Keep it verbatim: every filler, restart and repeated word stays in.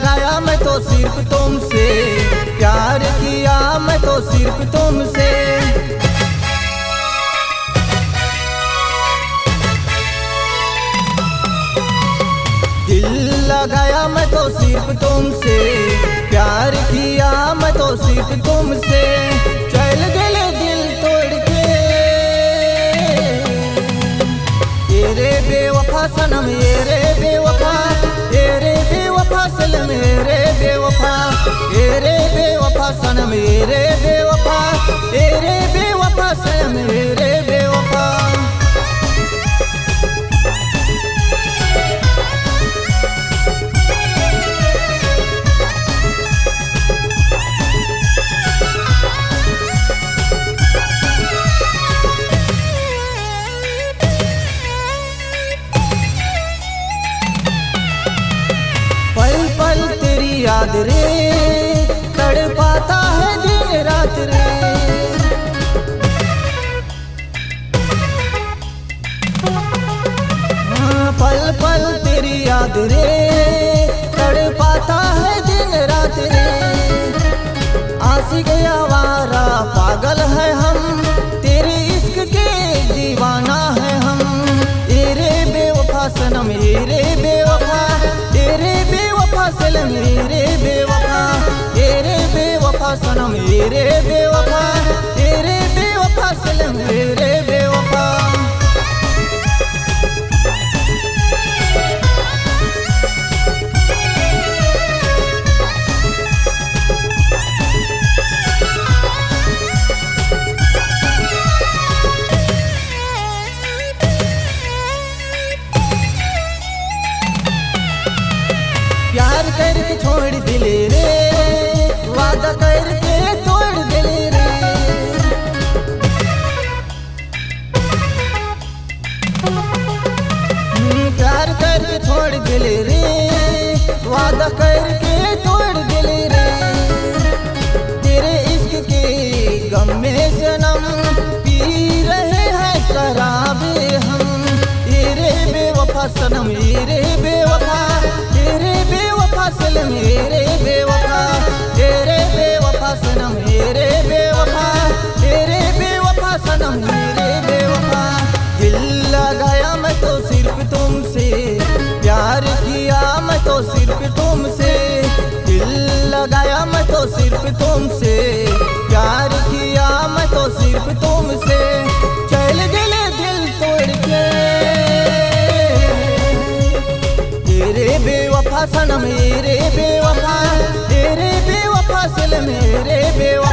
लगाया मैं तो सिर्फ तुमसे, प्यार किया मैं तो सिर्फ तुमसे। दिल लगाया मैं तो सिर्फ तुमसे, प्यार किया मैं तो सिर्फ तुमसे। चल गेले दिल तोड़ के, ए रे बेवफा सनम, ए रे बेवफा, ए रे बेवफा सनम, ए रे बेवफा, ए रे बेवफा सनम, ए रे बेवफा, ए रे बेवफा सनम, ए रे बेवफा। पल पल तेरी याद रे, तड़पाता है दिन रात रे। हाँ, पल पल तेरी याद रे, तड़पाता है दिन रात रे। आशिक आवारा पागल है हम, तेरे इश्क के दीवाना है हम। ए रे बेवफा सनम, ए रे बेवफा, ए रे बेवफा सनम, ए रे बेवफा, ए रे बेवफा सनम, ए रे बेवफा, ए रे बेवफा सनम, ए रे बेवफा। प्यार करके छोड़ दिले रे, वादा करके तोड़ दिले रे। हम्म, प्यार करके छोड़ दिले रे, वादा करके तोड़ दिले रे। तेरे इश्क के गम में सनम पी रहे हैं शराब हम। ए रे बेवफा सनम, ए रे बेवफा, ए रे बेवफा सनम, ए रे बेवफा, ए रे बेवफा सनम, ए रे बेवफा, ए रे बेवफा सनम, ए रे बेवफा। दिल लगाया मैं तो सिर्फ तुमसे, प्यार किया मैं तो सिर्फ तुमसे। दिल लगाया मैं तो सिर्फ तुमसे, प्यार किया मैं तो सिर्फ तुमसे। चल गेले दिल तोड़ के, ए रे बेवफा सनम, ए रे बेवफा, ए रे बेवफा सनम, ए रे बेवफा।